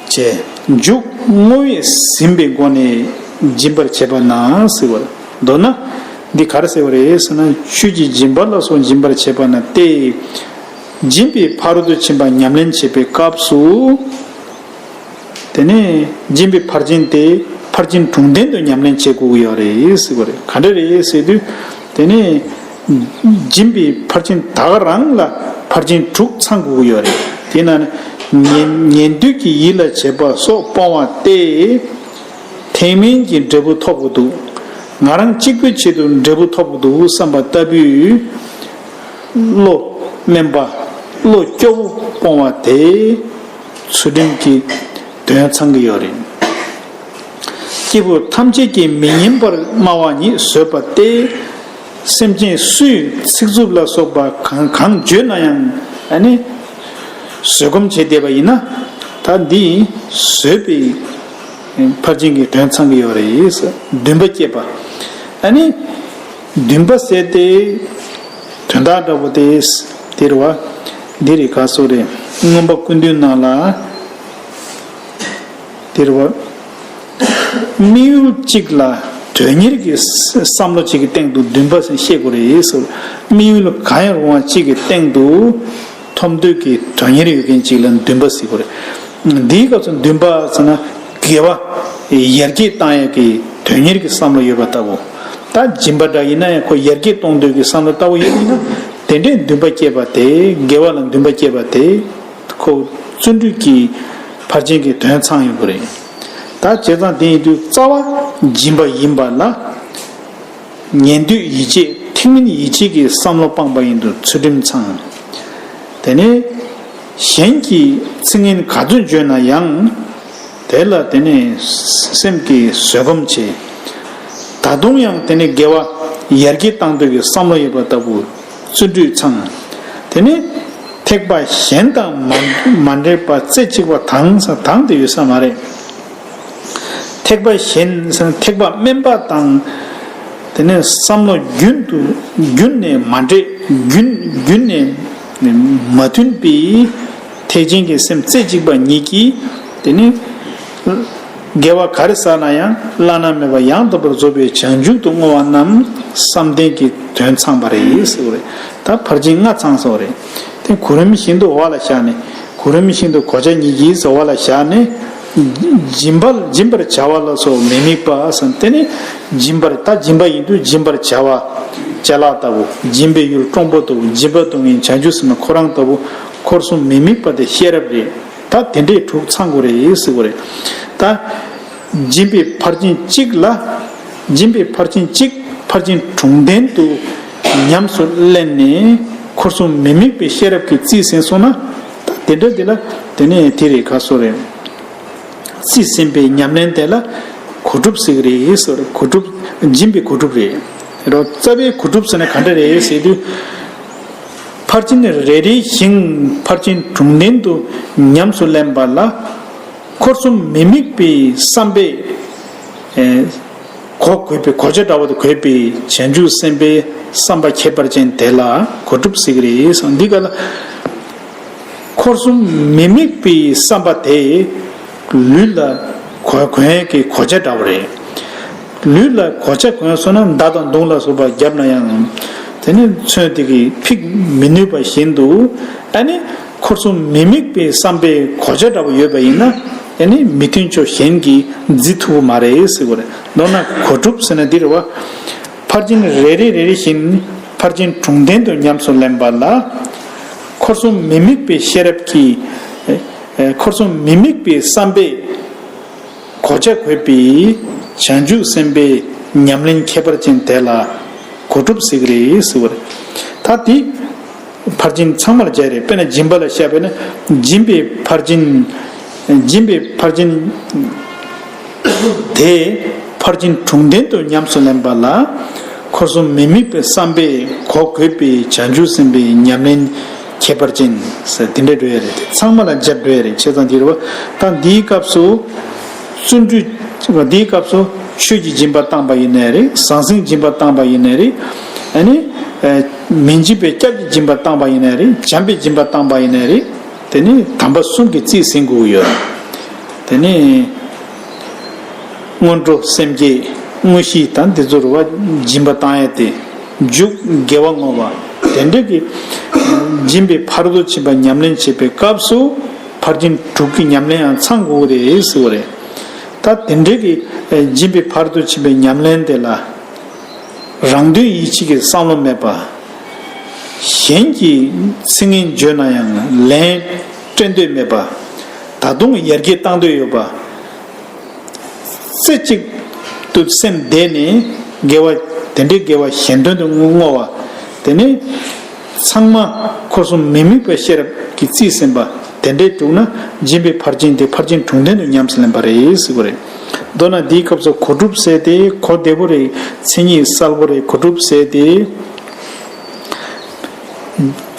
བྱས། མཇུག་བསྔོ་བས་ཟིན་པའི་སྒོ་ནས་སྦྱིན་པར་བྱེད་པ་ན་ཟེར་བ། མདོར་ན། འདི་ག་རེ་ཟེར་བ་རེད་ཟེར་ན་ཆོས་ཀྱི་སྦྱིན་པ་ལ་སོགས་སྦྱིན་པར་བྱེད་པ་ན་སྟེ། སྦྱིན་པའི་ཕ་རོལ་ཏུ་ཕྱིན་པ་ཉམས་ལེན་བྱེད་པའི་སྐབས་སུ། དེ་ནས་སྦྱིན་པའི་ཕར་ཕྱིན་དེ་ཕར་ཕྱིན་དྲུག་ལྡན་དུ་ཉམས་ལེན་བྱེད་དགོས་ཀྱི་ཡོད་རེད་ཟེར་བ་རེད། ག་འདྲ་རེད་ཟེར་དུས། དེ་ནས་སྦྱིན་པའི་ཕར་ཕྱིན་ད་ག་རང་ལ་ཕར་ཕྱིན་དྲུག་ཚང་དགོས་ཀྱི་ཡོད་རེད། དེ་ན་ཉན་ཉན་ཐོས་ཀྱི་ཡིད་ལ་བྱེད་པ་སོགས་སྤོང་བ་སྟེ། ཐེག་དམན་གྱི་འབྲས་བུ་ཐོབ་དགོས་འདུག་ང་རང་གཅིག་པུའི་ཆེད་དུ་འབྲས་བུ་ཐོབ་དགོས་འདུག་བསམ་པ་ལྟ་བུའི། བློ་དམན་པ། བློ་སྐྱོ་བོ་སྤོང་བ་དེ་ཚུལ་ཁྲིམས་ཀྱི་དོན་ཚང་གི་ཡོད་རེད། སྐྱེས་བུ་ཐམས་ཅད་ཀྱིས་མི་ཉན་པར་སྨྲ་བ་ཉིད་བཟོད་པ་སྟེ། སེམས་ཅན་སུས་ཚིག་རྩུབ་ལ་སོགས་པ་གང་གང་བརྗོད་ན་ཡང་ཨ་ནི་བཟོད་སྒོམ་བྱས་བསྡད་པ་ཡིན་ན་ད་འདི་བཟོད་པའི་ཕར་ཕྱིན་གྱི་དོན་ཚང་གི་ཡོད་རེད། འདུན་པ་སྐྱེས་པ་ཨ་ནི། འདུན་པ་ཟེར་ཏེ། དོན་དག་འདྲ་པོ་དེ། དེ་རེད་བ། འདི་རེད་ག་སོགས་རེད། མངོན་པ་ཀུན་བཏུས་ནང་ལ། དེ་རེད་བ། དམིགས་ཡུལ་གཅིག་ལ་དོན་གཉེར་གྱི་བསམ་བློ་གཅིག་གི་སྟེང་དུ་འདུན་པ་ཟེར་བཤད་དགོས་རེད་ཟེར། དམིགས་ཡུལ་གང་ཡང་རུང་བ་གཅིག་གི་སྟེང་དུ། ཐོབ་འདོད་ཀྱི་དོན་གཉེར་ཡོད་མཁན་ཅིག་ལ་འདུན་པ་ཟེར་དགོས་རེད། འདིའི་སྐབས་སུ་འདུན་པ་ཟེར་ན་དགེ་བ་ཡར་རྒྱས་བཏང་ཡག་གི་དོན་གཉེར་གྱི་བསམ་བློ་ཡོད་པ་ལྟ་བུ། ད་སྦྱིན་པ་འདྲ་ཡིན་ན་ཡང་ཁོ་ཡར་རྒྱས་གཏོང་འདོད་ཀྱི་བསམ་བློ་ལྟ་བུ་ཡོད་པ་ཡིན་ན་དེ་འདྲའི་འདུན་པ་སྐྱེས་པ་དེ་དགེ་བ་ལ་འདུན་པ་སྐྱེས་པ་དེ་ཁོ་བརྩོན་འགྲུས་ཀྱི་ཕར་ཕྱིན་གྱི་དོན་ཚང་ཡོང་གི་རེད། ད་བྱས་ཙང་དེ་ཡིན་དུས་རྩ་བ་སྦྱིན་པ་ཡིན་པ་ལ། ཉན་ཐོས་ཡིད་བྱེད་ཐེག་དམན་ཡིད་བྱེད་ཀྱི་བསམ་བློ་སྤངས་པ་ཡིན་དུས་ཚུལ་ཁྲིམས་ཚང་། དེ་ནས་གཞན་གྱིས་ཚིག་ངན་ག་ཚོད་བརྗོད་ན་ཡང་དེ་ལ་དེ་ནས་སེམས་ཀྱིས་བཟོད་སྒོམ་བྱེད། ད་དུང་ཡང་དེ་ནས་དགེ་བ་ ཡར་རྒྱས་བཏང་འདོད་ཀྱི་བསམ་བློ་ཡོད་པ་ལྟ་བུ་བརྩོན་འགྲུས་ཚང་། དེ་ནི་ཐེག་པ་གཞན་དང་མ་མ་འདྲེས་པ་རྩེ་གཅིག་པ་དྭངས་ས་དྭངས་ཏེ་ཡོད་ས་མ་རེད། ཐེག་པ་གཞན་ཟེར་ན་ཐེག་པ་དམན་པ་དང་། དེ་ནས་བསམ་བློ་རྒྱུན་དུ་རྒྱུན་ནས་མ་འདྲེས། རྒྱུན་རྒྱུན་ནས་མ་མཐུན་པའི་ཐེག་ཆེན་གྱི་སེམས་རྩེ་གཅིག་པ་ཉིད་ཀྱིས། དེ་ནི་དགེ་བ་ག་རེ་བསགས་ན་ཡང་བླ་ན་མེད་པ་ཡང་དག་པར་རྫོགས་པའི་བྱང་ཆུབ་ཏུ་བསྔོ་བ་རྣམས་བསམ་གཏན་གྱི་དོན་ཚང་བ་རེད་ཟེར་བ་རེད། ད་ཕར་ཕྱིན་ལྔ་ཚང་ཟེར་བ་རེད། དེ་གོ་རིམ་བཞིན་དུ་འོག་ལ་བཞག་ནས། གོ་རིམ་བཞིན་དུ་གོ་ཆ་གཉིས་ཀྱིས་འོག་ལ་བཞག་ནས། སྦྱིན་པ་སྦྱིན་པར་བྱ་བ་ལ་སོགས་མི་དམིགས་པ་ཟེར། དེ་ནི་སྦྱིན་པར་ད་སྦྱིན་པ་ཡིན་དུས་སྦྱིན་པར་བྱ་བ། ཅ་ལག་ལྟ་བུ། སྦྱིན་པའི་ཡུལ་ཀྲོང་པོ་ལྟ་བུ། སྦྱིན་པ་གཏོང་མཁན་བྱང་ཆུབ་སེམས་དཔའ་ཁོ་རང་ལྟ་བུ། འཁོར་གསུམ་མི་དམིགས་པ་དེ་ཤེས་རབ་རེད། ད་དེ་འདྲའི་དྲུག་ཚང་དགོས་རེད་ཟེར་བ་རེད། ད་སྦྱིན་པའི་ཕར་ཕྱིན་གཅིག་ལ། སྦྱིན་པའི་ཕར་ཕྱིན་གཅིག་ཕར་ཕྱིན་དྲུག་ལྡན་དུ་ཉམས་སུ་ལེན་ནས། འཁོར་གསུམ་མི་དམིགས་པའི་ཤེས་རབ་ཀྱིས་རྩིས་ཟིན་སོང་ན། ད་དེ་འདྲ་དེ་ལ་དེ་ནས་དེ་རེད་ཁ་སོ་རེད། རྩིས་ཟིན་པའི་ཉམས་ལེན་དེ་ལ་གོ་སྒྲུབ་ཟེར་གྱི་རེད་ཟེར། གོ་སྒྲུབ། སྦྱིན་པའི་གོ་སྒྲུབ་རེད། རོ་རྩ་བའི་གོ་སྒྲུབ་ཟེར་ན་ག་འདྲ་རེད་ཟེར་དུས། ཕར་ཕྱིན་རེ་རེ་བཞིན་ཕར་ཕྱིན་དྲུག་ལྡན་དུ་ཉམས་སུ་ལེན་པ་ལ། འཁོར་གསུམ་མི་དམིགས་པའི་བསམ་པས། ཨེ། གོ་དགོས་པའི་གོ་ཆ་འདྲ་བོ་དེ་གོས་པའི་བྱང་ཆུབ་སེམས་དཔའི་བསམ་པ་ཁྱད་པར་ཅན་དེ་ལ་གོ་སྒྲུབ་ཟེར་གྱི་རེད་ཟེར། འདི་ག་ལ། འཁོར་གསུམ་མི་དམིགས་པའི་བསམ་པ་དེ་ལུས་ལ་གོ་གོན་གྱི་གོ་ཆ་འདྲ་བོ་རེད། ལུས་ལ་གོ་ཆ་གོན་སོང་ན་མདའ་དང་མདུང་ལ་སོགས་པ་བརྒྱབ་ན་ཡང་། དེ་ནི་མཚོན་དེ་གིས་ཕིག་མི་ནུས་པ་བཞིན་དུ། ཨ་ནི་འཁོར་གསུམ་མི་དམིགས་པའི་བསམ་པའི་གོ་ཆ་འདྲ་བོ་ཡོད་པ་ཡིན་ན། ཨ་ནི་མི་མཐུན་ཕྱོགས་གཞན་གྱིས་བརྫི་ཐུབ་ཀྱི་མ་རེད་ཟེར་བ་རེད། མདོར་ན་གོ་སྒྲུབ་ཟེར་ན་འདི་རེད་བ། ཕར་ཕྱིན་རེ་རེ་རེ་རེ་བཞིན་ཕར་ཕྱིན་དྲུག་ལྡན་དུ་ཉམས་སུ་ལེན་པ་ལ། འཁོར་གསུམ་མི་དམིགས་པའི་ཤེས་རབ་ཀྱིས། ཨེ། འཁོར་གསུམ་མི་དམིགས་པའི་བསམ་པས། གོ་ཆ་གོས་པའི་བྱང་ཆུབ་སེམས་དཔའི་ཉམས་ལེན་ཁྱད་པར་ཅན་དེ་ལ་གོ་སྒྲུབ་ཟེར་གྱི་རེད་ཟེར་བ་རེད། ད་དེ་ཕར་ཕྱིན་ཚང་མར་སྦྱར་རེད། དཔེར་ན་སྦྱིན་པ་ལ་བཤད་པས་ན། སྦྱིན་པའི་ཕར་ཕྱིན། སྦྱིན་པའི་ཕར་ཕྱིན་དེ་ཕར་ཕྱིན་དྲུག་ལྡན་དུ་ཉམས་སུ་ལེན་པ་ལ། འཁོར་གསུམ་མི་དམིགས་པའི་བསམ་པས་གོ་དགོས་པའི་བྱང་ཆུབ་སེམས་དཔའི་ཉམས་ལེན་ཁྱད་པར་ཅན་ཟེར་དེ་འདྲ་འགྲོ་ཡ་རེད། དེ་ཚང་མ་ལ་སྦྱར་འགྲོ་ཡ་རེད། བྱས་ཙང་དེ་རེད་བ། ད་འདིའི་སྐབས་སུ་བརྩོན་འགྲུས། འདིའི་སྐབས་སུ་ཆོས་ཀྱི་སྦྱིན་པ་བཏང་པ་ཡིན་ནའི་རེད། ཟང་ཟིང་སྦྱིན་པ་བཏང་པ་ཡིན་ནའི་རེད། ཨ་ནི་མི་འཇིགས་པའི་སྐྱབས་ཀྱི་སྦྱིན་པ་བཏང་པ་ཡིན་ནའི་རེད། བྱམས་པའི་སྦྱིན་པ་བཏང་པ་ཡིན་ནའི་རེད། དེ་ནི་དམ་པ་གསུམ་གྱིས་རྩིས་ཟིན་དགོས་ཀྱི་ཡོད། དེ་ནི་སྔོན་འགྲོ་སེམས་བསྐྱེད། དངོས་གཞི་དང་འདི་ཚོ་རུ་བ་སྦྱིན་པ་བཏང་ཡས་དེ། མཇུག་དགེ་བ་བསྔོ་བ། དེ་འདྲ་གི་སྦྱིན་པའི་ཕ་རོལ་ཏུ་ཕྱིན་པ་ཉམས་ལེན་བྱེད་པའི་སྐབས་སུ་ཕར་ཕྱིན་དྲུག་གི་ཉམས་ལེན་ཡང་ཚང་དགོས་རེད་ཟེར་བ་རེད། ད་དེ་འདྲ་གི་སྦྱིན་པའི་ཕ་རོལ་ཏུ་ཕྱིན་པའི་ཉམས་ལེན་དེ་ལ། རང་དོན་ཡིད་བྱེད་ཀྱི་བསམ་བློ་མེད་པ། གཞན་གྱི་ཚིག་ངན་བརྗོད་ན་ཡང་ལན་སྤྲད་འདོད་མེད་པ། ད་དུང་ཡར་རྒྱས་བཏང་འདོད་ཡོད་པ། རྩེ་གཅིག་ཏུ་སེམས་གཏད་ནས་དགེ་བ། དེ་འདྲའི་དགེ་བ་གཞན་དོན་དུ་བསྔོ་བ། དེ་ནི་ཚང་མ་འཁོར་གསུམ་མི་དམིགས་པའི་ཤེས་རབ་ཀྱིས་རྩིས་ཟིན་པ། དེ་འདྲའི་དྲུག་ན་སྦྱིན་པའི་ཕར་ཕྱིན་དེ་ཕར་ཕྱིན་དྲུག་ལྡན་དུ་ཉམས་སུ་ལེན་པ་རེད་ཟེར་བ་རེད། མདོར་ན་འདིའི་སྐབས་སུ་གོ་སྒྲུབ་ཟེར་ཏེ་གོ་བདེ་པོ་རེད། མཚན་ཉིད་གསལ་པོ་རེད། གོ་སྒྲུབ་ཟེར་ཏེ།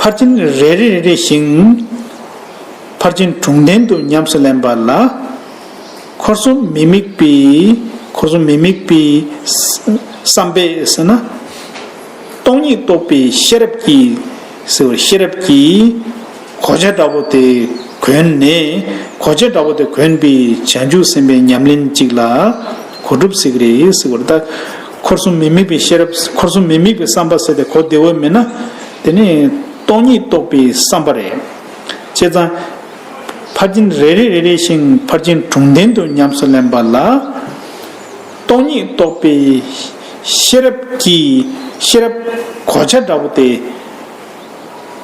ཕར་ཕྱིན་རེ་རེ་རེ་རེ་བཞིན་ཕར་ཕྱིན་དྲུག་ལྡན་དུ་ཉམས་སུ་ལེན་པ་ལ། འཁོར་གསུམ་མི་དམིགས་པའི། འཁོར་གསུམ་མི་དམིགས་པའི་བསམ་པས་ཟེར་ན། སྟོང་ཉིད་རྟོགས་པའི་ཤེས་རབ་ཀྱིས་ཟེར་བ། ཤེས་རབ་ཀྱིས་གོ་ཆ་འདྲ་པོ་དེ་གོན་ནས། གོ་ཆ་འདྲ་པོ་དེ་གོན་པའི་བྱང་ཆུབ་སེམས་དཔའི་ཉམས་ལེན་གཅིག་ལ་གོ་སྒྲུབ་ཟེར་གྱི་རེད་ཟེར་བ་རེད། ད་འཁོར་གསུམ་མི་དམིགས་པའི་ཤེས་རབ། འཁོར་གསུམ་མི་དམིགས་པའི་བསམ་པ་ཟེར་ཏེ་གོ་བདེ་བོ་མེད་ན། དེ་ནི་སྟོང་ཉིད་རྟོགས་པའི་བསམ་པ་རེད། བྱས་ཙང་། ཕར་ཕྱིན་རེ་རེ་རེ་རེ་བཞིན་ཕར་ཕྱིན་དྲུག་ལྡན་དུ་ཉམས་སུ་ལེན་པ་ལ། སྟོང་ཉིད་རྟོགས་པའི་ཤེས་རབ་ཀྱི། ཤེས་རབ་གོ་ཆ་འདྲ་པོ་དེ་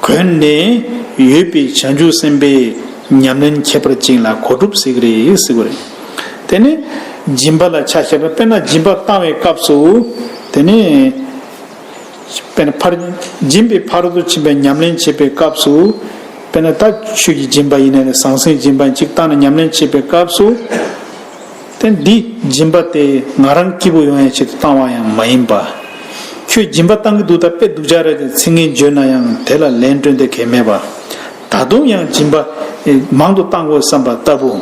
གོན་ནས་ཡོད་པའི་བྱང་ཆུབ་སེམས་དཔའི་ཉམས་ལེན་ཁྱད་པར་ཅན་ལ་གོ་སྒྲུབ་ཟེར་གྱི་རེད་ཟེར་བ་རེད། དེ་ནི་སྦྱིན་པ་ལ་ཆ་བཞག་པ། དཔེར་ན་སྦྱིན་པ་བཏང་བའི་སྐབས་སུ། དེ་ནི། དཔེར་ན་ཕར། སྦྱིན་པའི་ཕ་རོལ་ཏུ་ཕྱིན་པའི་ཉམས་ལེན་བྱེད་པའི་སྐབས་སུ། དཔེར་ན་ད་ཆོས་ཀྱི་སྦྱིན་པ་ཡིན་ན་རེད། ཟང་ཟིང་སྦྱིན་པ་གཅིག་བཏང་ནས་ཉམས་ལེན་བྱེད་པའི་སྐབས་སུ། དེ་འདི་སྦྱིན་པ་དེ་ང་རང་སྐྱིད་པོ་ཡོང་ཡའི་ཆེད་དུ་བཏང་བ་ཡང་མ་ཡིན་པ། ཁྱོད་སྦྱིན་པ་བཏང་གི་འདུག་ད་དཔེ་སྡུག་ཅག་རེད་ཅེས་ཚིག་ངན་བརྗོད་ན་ཡང་དེ་ལ་ལན་སྤྲོད་འདོད་གལ་མེད་པ། ད་དུང་ཡང་སྦྱིན་པ་མང་དུ་བཏང་དགོས་བསམ་པ་ལྟ་བུ།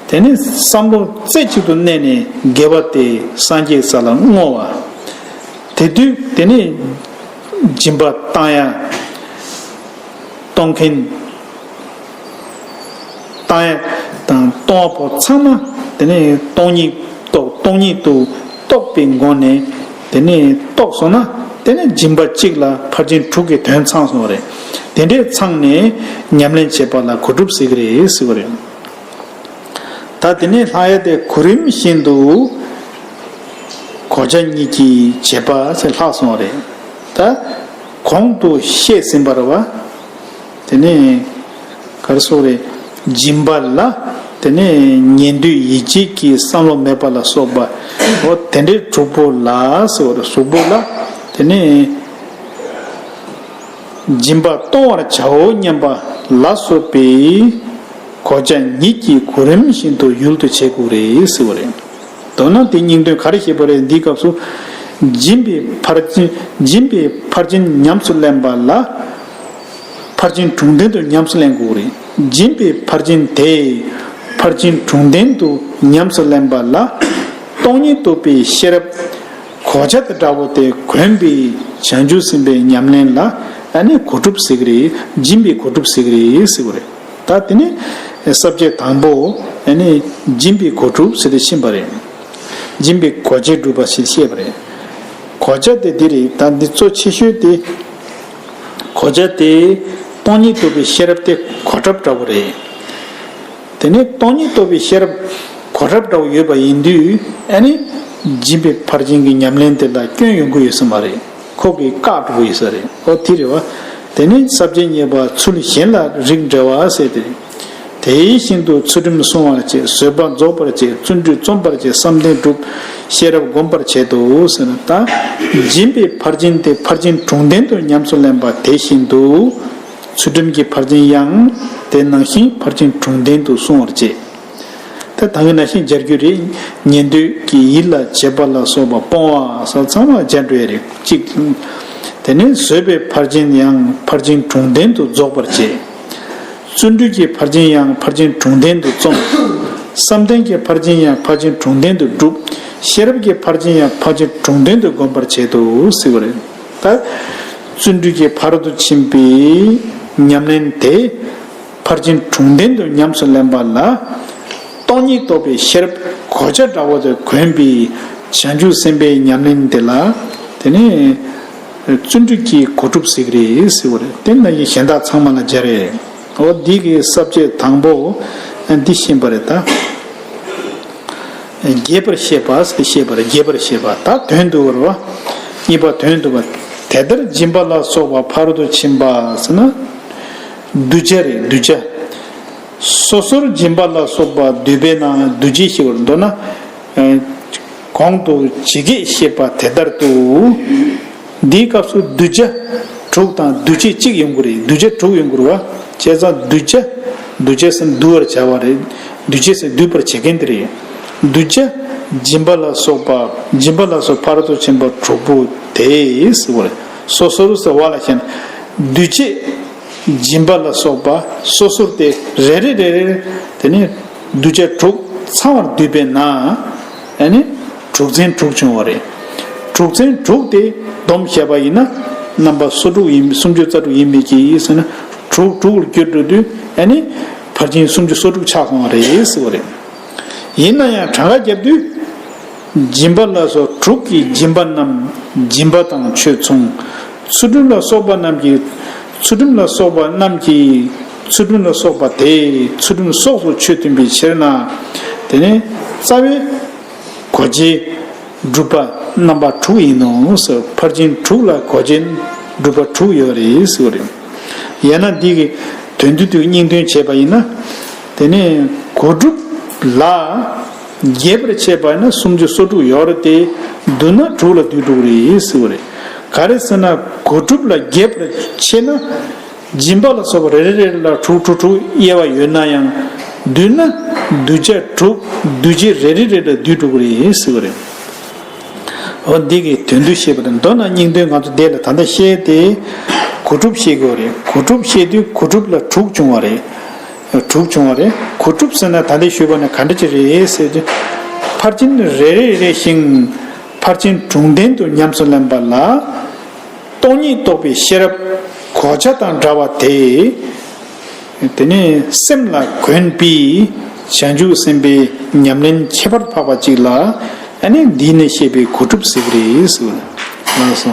དེ་ནི་བསམ་བློ་རྩེ་གཅིག་ཏུ་གནས་ནས་དགེ་བ་དེ་སངས་རྒྱས་ས་ལ་བསྔོ་བ། དེ་དུས་དེ་ནི་སྦྱིན་པ་བཏང་ཡ། གཏོང་མཁན། བཏང་ཡ་དང་གཏོང་བ་པོ་ཚང་མ་དེ་ནས་སྟོང་ཉིད་རྟོགས། སྟོང་ཉིད་དུ་རྟོགས་པའི་སྒོ་ནས་དེ་ནས་རྟོགས་སོང་ན་དེ་ནས་སྦྱིན་པ་གཅིག་ལ་ཕར་ཕྱིན་དྲུག་གི་དོན་ཚང་སོང་བ་རེད། དེ་འདྲས་ཚང་ནས་ཉམས་ལེན་བྱེད་པ་ལ་གོ་སྒྲུབ་ཟེར་གི་རེད་ཟེར་བ་རེད། ད་དེ་ནས་ལྷག་ཡ་དེ་གོ་རིམ་བཞིན་དུ་གོ་ཆ་གཉིས་ཀྱིས་བྱེད་པ་ཟེར་ལྷག་སོང་བ་རེད། ད་གོང་དུ་བཤད་ཟིན་པ་རེད་བ། དེ་ནས་ག་རེ་ཟེར་རེད། སྦྱིན་པ་ལ་དེ་ནས་ཉན་ཐོས་ཡིད་བྱེད་ཀྱི་བསམ་བློ་མེད་པ་ལ་སོགས་པ། འོ་དེ་འདྲའི་དྲུག་པོ་ལ་ཟེར་བ་རེད། གཟུགས་པོ་ལ་དེ་ནས་སྦྱིན་པ་གཏོང་བར་བྱའོ་སྙམ་པ་ལ་སོགས་པའི་གོ་ཆ་ཉིད་ཀྱིས་གོ་རིམ་བཞིན་དུ་ཡུལ་དུ་བྱེད་དགོས་རེད་ཟེར་བ་རེད། མདོར་ན་དེ་སྙིང་དོན་ག་རེ་བཤད་པ་རེད། འདིའི་སྐབས་སུ་སྦྱིན་པའི་ཕར་ཕྱིན། སྦྱིན་པའི་ཕར་ཕྱིན་ཉམས་སུ་ལེན་པ་ལ། ཕར་ཕྱིན་དྲུག་ལྡན་དུ་ཉམས་སུ་ལེན་དགོས་རེད། སྦྱིན་པའི་ཕར་ཕྱིན་དེ་ཕར་ཕྱིན་དྲུག་ལྡན་དུ་ཉམས་སུ་ལེན་པ་ལ། སྟོང་ཉིད་རྟོགས་པའི་ཤེས་རབ་གོ་ཆ་དང་འདྲ་བོ་དེ་གོན་པའི་བྱང་ཆུབ་སེམས་དཔའི་ཉམས་ལེན་ལ་ཨ་ནི་གོ་སྒྲུབ་ཟེར་གི་རེད། སྦྱིན་པའི་གོ་སྒྲུབ་ཟེར་གི་རེད་ཟེར་བ་རེད། ད་དེ་ནི་ས་བཅད་དང་པོ་ཨ་ནི་སྦྱིན་པའི་གོ་སྒྲུབ་ཟེར་ཏེ་ཕྱིན་པ་རེད། སྦྱིན་པའི་གོ་ཆ་སྒྲུབ་པ་ཞེས་བཤད་པ་རེད། གོ་ཆ་དེ་འདི་རེད། ད་འདི་གཙོ་ཆེ་ཤོས་དེ། གོ་ཆ་དེ་སྟོང་ཉིད་རྟོགས་པའི་ཤེས་རབ་དེ་གོ་ཁྲབ་འདྲ་བོ་རེད། དེ་ནས་སྟོང་ཉིད་རྟོགས་པའི་ཤེས་རབ་གོ་ཁྲབ་འདྲ་བོ་ཡོད་པ་ཡིན་དུས་ཨ་ནི་སྦྱིན་པའི་ཕར་ཕྱིན་གྱི་ཉམས་ལེན་དེ་ལ་སྐྱོན་ཡོང་གི་ཡོད་ས་མ་རེད། ཁོ་གིས་བཀག་འགྲོ་གི་ཡོད་ས་རེད། ཨོ་དེ་རེད་བ། དེ་ནི་ས་བཅད་གཉིས་པ་ཚུལ་གཞན་ལ་རིགས་འགྲེ་བ་ཟེར་དེ་རེད། དེ་བཞིན་དུ་ཚུལ་ཁྲིམས་བསྲུང་བར་བྱེད། བཟོད་པ་རྫོགས་པར་བྱེད། བརྩོན་འགྲུས་རྩོམ་པར་བྱེད། བསམ་གཏན་སྒྲུབ། ཤེས་རབ་བསྒོམ་པར་བྱེད་དོ་ཟེར་ན། ད་སྦྱིན་པའི་ཕར་ཕྱིན་དེ་ཕར་ཕྱིན་དྲུག་ལྡན་དུ་ཉམས་སུ་ལེན་པ་དེ་བཞིན་དུ། ཚུལ་ཁྲིམས་ཀྱི་ཕར་ཕྱིན་ཡང་དེ་ནང་བཞིན་ཕར་ཕྱིན་དྲུག་ལྡན་དུ་བསྲུང་བར་བྱེད། ད་ད་གིན་ནང་བཞིན་སྦྱར་རྒྱུ་རེད། ཉན་ཐོས་ཀྱི་ཡིད་ལ་བྱེད་པ་ལ་སོགས་པ་སྤོང་བ་ས་ཚང་མ་སྦྱར་འགྲོ་ཡ་རེད་གཅིག་དེ་ནས་བཟོད་པའི་ཕར་ཕྱིན་ཡང་ཕར་ཕྱིན་དྲུག་ལྡན་དུ་རྫོགས་པར་བྱེད། བརྩོན་འགྲུས་ཀྱི་ཕར་ཕྱིན་ཡང་ཕར་ཕྱིན་དྲུག་ལྡན་དུ་རྩོམ། བསམ་གཏན་གྱི་ཕར་ཕྱིན་ཡང་ཕར་ཕྱིན་དྲུག་ལྡན་དུ་སྒྲུབ། ཤེས་རབ་ཀྱི་ཕར་ཕྱིན་ཡང་ཕར་ཕྱིན་དྲུག་ལྡན་དུ་བསྒོམ་པར་བྱེད་དོ་ཟེར་བ་རེད། ད་བརྩོན་འགྲུས་ཀྱི་ཕ་རོལ་ཏུ་ཕྱིན་པའི་ཉམས་ལེན་དེ་ཕར་ཕྱིན་དྲུག་ལྡན་དུ་ཉམས་སུ་ལེན་པ་ལ། སྟོང་ཉིད་རྟོགས་པའི་ཤེས་རབ་གོ་ཆ་འདྲ་བོ་དེ་གོན་པའི་བྱང་ཆུབ་སེམས་དཔའི་ཉམས་ལེན་དེ་ལ་དེ་ནི་བརྩོན་འགྲུས་ཀྱི་གོ་སྒྲུབ་ཟེར་གི་རེད་ཟེར་བ་རེད། དེ་ནང་བཞིན་གཞན་དག་ཚང་མ་ལ་སྦྱར་རེད། འོ་འདི་གི་ས་བཅད་དང་པོ་འདི་ཤེས་པ་རེད་ད། རྒྱས་པར་བཤད་པ་ཟེར་བཤད་པ་རེད། རྒྱས་པར་བཤད་པ་ད་དོན་བསྡུ་བར་བ། གཉིས་པ་དོན་བསྡུ་བ། དེ་ལྟར་སྦྱིན་པ་ལ་སོགས་པ་ཕ་རོལ་ཏུ་ཕྱིན་པ་ཟེར་ན། གདུལ་བྱ་རེད་གདུལ་བྱ། སོ་སོར་སྦྱིན་པ་ལ་སོགས་པ་འདུས་པས་ན། འདུས་བྱས་ཞེས་པར་མདོར་ན། གོང་དུ་ཇི་སྐད་བཤད་པ་དེ་ལྟར་དུ། འདིའི་སྐབས་སུ་གདུལ་བྱ་དྲུག་དང་འདུས་བྱས་གཅིག་ཡོང་གི་རེད། གདུལ་བྱ་དྲུག་ཡོང་གི་རེད་བ། བྱས་ཙང་གདུལ་བྱ། གདུལ་བྱ་ཟེར་འདུལ་བར་བྱ་བ་རེད། འདུས་བྱས་ཟེར་འདུལ་བར་བྱེད་མཁན་དེ་རེད། གདུལ་བྱ་སྦྱིན་པ་ལ་སོགས་པ། སྦྱིན་པ་ལ་སོགས་ཕ་རོལ་ཏུ་ཕྱིན་པ་དྲུག་པོ་དེ་ཟེར་བ་རེད། སོ་སོར་ཟེར་བ་ལ་ཞེན། གདུལ་བྱ་སྦྱིན་པ་ལ་སོགས་པ་སོ་སོར་དེ་རེ་རེ་རེ་རེ་དེ་ནི་གདུལ་བྱ་དྲུག་ཚང་བར་འདུས་པས་ན། ཨ་ནི་དྲུག་ཚན་དྲུག་བྱུང་བ་རེད། དྲུག་ཚན་དྲུག་དེ་བསྡོམས་བྱས་པ་ཡིན་ན་རྣམ་པ་སོ་དྲུག་ཡིན། སུམ་ཅུ་རྩ་དྲུག་ཡིན་མིན་གྱི་ཟེར་ན་དྲུག་དྲུག་ལ་བསྒྱུར་འགྲོ་དུས་ཨ་ནི་ཕར་ཕྱིན་སུམ་ཅུ་སོ་དྲུག་ཆགས་སོང་བ་རེད་ཟེར་བ་རེད། ཡིན་ན་ཡང་གྲངས་ཀ་བརྒྱབ་དུས། སྦྱིན་པ་ལ་སོགས་དྲུག་གི་སྦྱིན་པ་རྣམས་སྦྱིན་པ་དང་ཆོས་མཚུངས། ཚུལ་ཁྲིམས་ལ་སོགས་པ་རྣམས་ཀྱི། ཚུལ་ཁྲིམས་ལ་སོགས་པ་རྣམས་ཀྱི། ཚུལ་ཁྲིམས་ལ་སོགས་པ་དེ་ཚུལ་ཁྲིམས་སོགས་སུ་ཆོས་སྟོན་པའི་ཕྱིར་ན། དེ་ནི་རྩ་བའི་གོ་ཆའི་སྒྲུབ་པ་རྣམ་པ་དྲུག་ཡིན་ནོ། ཕར་ཕྱིན་དྲུག་ལ་གོ་ཆའི་སྒྲུབ་པ་དྲུག་ཡོད་རེད་ཟེར་བ་རེད། ཡང་ན་འདི་གི་དོན་བསྡུ་དུས་སྙིང་དོན་བྱས་པ་ཡིན་ན། དེ་ནས་གོ་སྒྲུབ་ལ་རྒྱས་པར་བྱས་པ་ཡིན་ན་སུམ་ཅུ་སོ་དྲུག་ཡོད་རེད་དེ། བསྡུ་ན་དྲུག་ལ་བསྡུས་འགྲོ་གི་རེད་ཟེར་བ་རེད། ག་རེ་ཟེར་ན་གོ་སྒྲུབ་ལ་རྒྱས་པར་ཕྱེ་ན། སྦྱིན་པ་ལ་སོགས་པ་རེ་རེ་རེ་ལ་དྲུག་དྲུག་དྲུག་དབྱེ་བ་ཡོད་ན་ཡང་། བསྡུས་ན་གདུལ་བྱ་དྲུག་གདུལ་བྱ་རེ་རེ་རེ་ལ་བསྡུས་འགྲོ་གི་རེད་ཟེར་བ་རེད། འོ་འདི་གི་དོན་དུ་བཤད་པ་དང་། མདོར་ན་སྙིང་དོན་ང་ཚོ་འདི་ལ་ད་ལྟ་བཤད་དེ་གོ་སྒྲུབ་བཤད་དགོས་རེད། གོ་སྒྲུབ་བཤད་དུས་གོ་སྒྲུབ་ལ་དྲུག་བྱུང་བ་རེད། དྲུག་བྱུང་བ་རེད། གོ་སྒྲུབ་ཟེར་ན་ད་ལྟ་ཞུས་པ་ནི་ག་འདྲ་ཅིག་རེད་ཟེར་དུས། ཕར་ཕྱིན་རེ་རེ་རེ་ཞིང་ཕར་ཕྱིན་དྲུང་ལྡན་དུ་ཉམས་སུ་ལེན་པ་ལ། སྟོང་ཉིད་རྟོགས་པའི་ཤེས་རབ་གོ་ཆ་དང་འདྲ་བ་དེ། དེ་ནས་སེམས་ལ་གོན་པའི་བྱང་ཆུབ་སེམས་དཔའི་ཉམས་ལེན་ཁྱད་པར་འཕགས་པ་ཅིག་ལ། ཨ་ནི་འདི་ནས་བཤད་པའི་གོ་སྒྲུབ་ཟེར་གྱི་རེད་ཟེར་བ་ལགས་སོ།